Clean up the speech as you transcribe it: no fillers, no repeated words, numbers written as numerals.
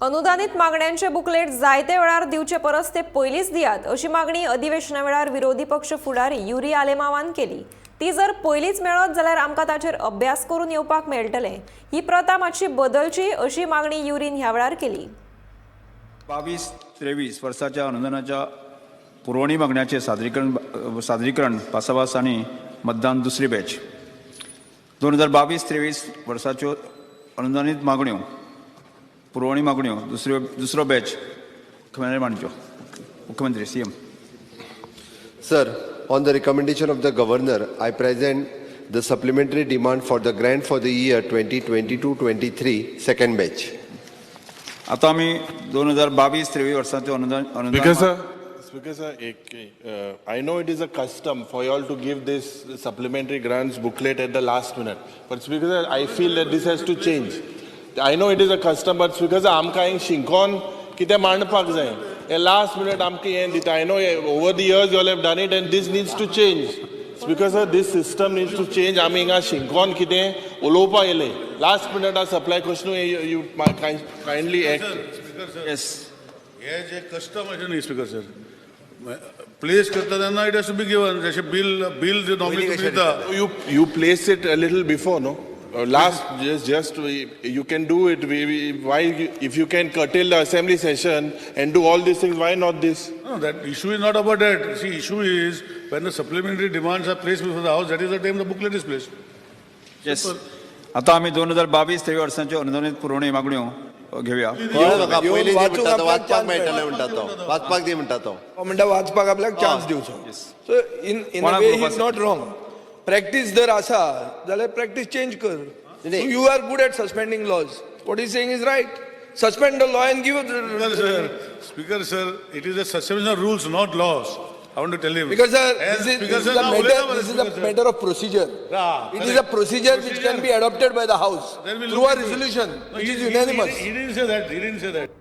अनुदानित मागण्यांचे बुकलेट जायते वेळार दिवचे परस ते पयलींच दियात अशी मागणी अधिवेशना वेळार विरोधी पक्ष फुडारी युरी आलेमावान केली. ती जर पयलींच मेळत जाल्यार आमकां ताचेर अभ्यास करून येवपाक मेळटलें. ही प्रथा मातशी बदलची अशी मागणी युरीन ह्या वेळार केली. 22-23 वर्साच्या अनुदानाच्या पुरवणी मागण्याचे सादरीकरण सादरीकरण पासावास आनी मतदान, दुसरी बॅच. 2022-23 वर्साच्यो अनुदानीत मागण्यो, पुरवणी मागण्यो, दुसरो बॅच मुख्यमंत्री मांडच्यो. मुख्यमंत्री, CM. Sir, on the recommendation of the governor, I present the supplementary demand for the grant for the year 2022-23, second batch. आता आमी 2022-23 वर्साच्यो अनुदान Speaker अनुदान sir, Speaker sir, I know it is a custom for you all to give this supplementary grants booklet at the last minute. But Speaker sir, I feel that this has to change. I know it is a custom, but Speaker sir, आमकां हिंग शिंकोन कितें मांडपाक जाय. हे last minute आमकां हें दिता. I know over the years you all have done it and this needs to change. Speaker sir, this system needs to change. आमी हिंगा शिंकोन कितें उलोवपाक येयले. Last minute supply question you kindly act. Speaker sir. Yes. हे जे custom अशें न्ही speaker sir, place करता तेन्ना it has to be given, जशें बील जे नॉर्मली तुमी दिता. You place it a little before, no? Last, just you can do it. Why, if you can curtail the assembly session and do all these things, why not this? No, that issue is not about that. See, issue is when the supplementary demands are placed before the house, that is the time the booklet is placed. Yes, आता आमी 2022-23 वर्साच्यो अनुदानीत पुरवणी मागण्यो घेवया. कळ्ळें म्हाका. येवन पयलीं दी वाचूंक म्हणटा तो. आपल्याक वाचपाक chance मेळटलें म्हणटा तो, वाचपाक दी म्हणटा तो. हो म्हणटा, वाचपाक आपल्याक चान्स दिवचो. सो इन कोणाक वे उलोवपाक is not wrong. Practice जर आसा जाल्यार प्रॅक्टीस चेंज कर. नाही. You are good at suspending laws. What is saying is right. Suspend the law and give. Speaker sir, Speaker sir, it is a suspension of rules, not laws. I want to tell him. Because sir, And this is, Speaker this sir, is a now matter, उलयता मरे this is a Speaker sir. Matter of procedure. Ah, It is a correct. Procedure which can be adopted by the house Then we'll through look a into it. Resolution No, which is he unanimous. He didn't say that, he didn't say that.